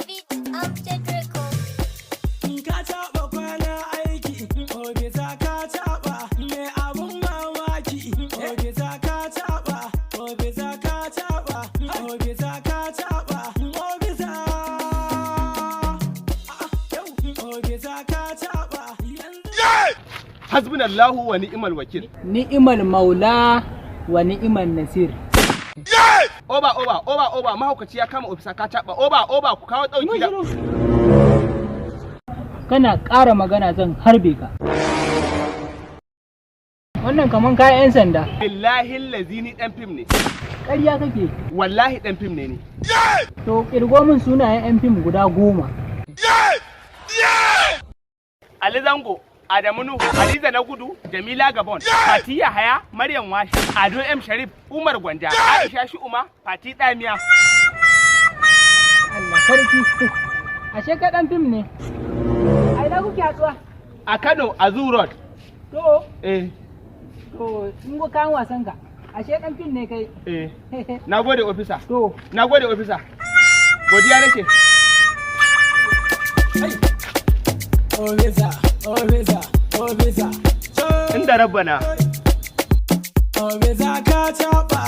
Beat Amjad Records. Ka taɓa kwana aiki, ofisa ka taɓa, mai abun mamaki, ofisa ka taɓa, ofisa ka taɓa, ofisa ka taɓa, ofisa. Ofisa ka taɓa. Hasbunallahu wa ni'mal wakil. Ni'imal maula wa ni'imal nasir. Over, over, over, over, mahaukaci ya kama ofisa ka taɓa. Over, over, ku kawo ɗauki da. Kana ƙara magana zan harbe ka. Wannan kaman kayan 'yan sanda. Billahi lazi ni ɗan fim ne. Ƙarya kake. Wallahi ɗan fim ne ni. To, ƙirgo min sunayen 'yan fim guda 10. Ali Zango, Adamu Nuhu, Hadiza Na Gudu, Jamila Gabon, Fati Yahaya, Maryam Washi, Ado M Sharif, Umar Gwanja, Aisha Shi'uma, Fati Damiya. Allah sarki. Ashe ka ɗan fim ne. A ina kuke hatsuwa? A Kano, a Zoo Road. To, Eh, to, in go kayan wasan ka. Ashe ɗan fim ne kai. Eh. Na gode, ofisa. To, Na gode, ofisa. Godiya nake. Ofisa, ofisa, ofisa. Inda rabbana. Ofisa ka taɓa.